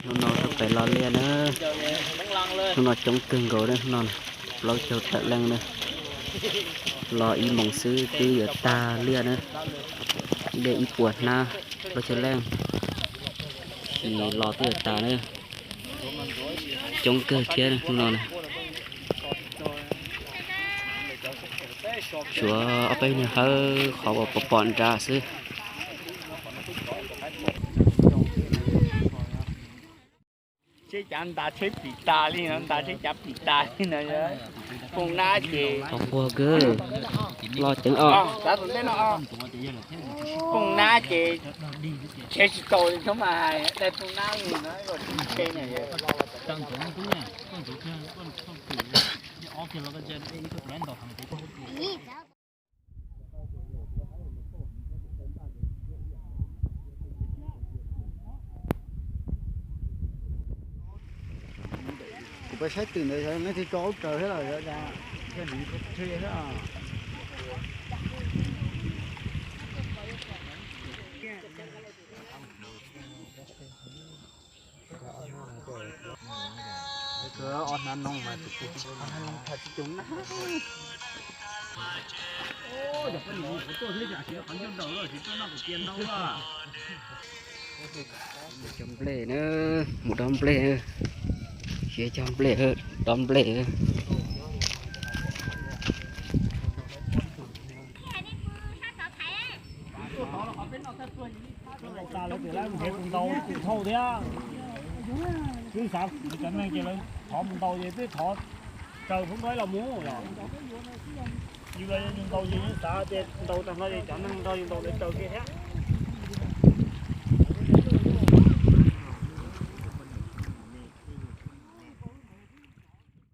Hnub no tau pem los liaj na, hnub no coob kawg nkaus na, hnub no plaub caug tawm leej na, los ib moos xwb twb yuav tag liaj na, liaj ib puas hnab plaub caug leej, los twb yuav tas na, coob kawg thiab hnub no na. Tshuav ob peb niag hawb qhov uas pom pom nrad xwb. Tsheb cav ntas tsheb pim tas li no, ntas tsheb cav pim tas li no. Pooj nab ces tau quag kawg, los ceev os. Pooj nab ces tsheb tsis tau li, txhob mas hais dai pooj nab li no, tsheb ne. Kuv peb saib twm ntawd, nej twb tso ub raws thiab los yog thiab. Ob hnab no mas tus tus hnab no tham tsis coob na. Cov nplej na, mus dob nplej, siav cog nplej, dob nplej. Lawv tias lawv nrhiav tus ntaus tus thauj thiab, wb xav cov neeg ces lawv thov mus ntaus ces peb thov raws phoob nrog los mus. Yus los yog yus ntaus ces yus xav tias ntaus tag no ces cov neeg nrog yus ntaus lawv raws kiag thiab.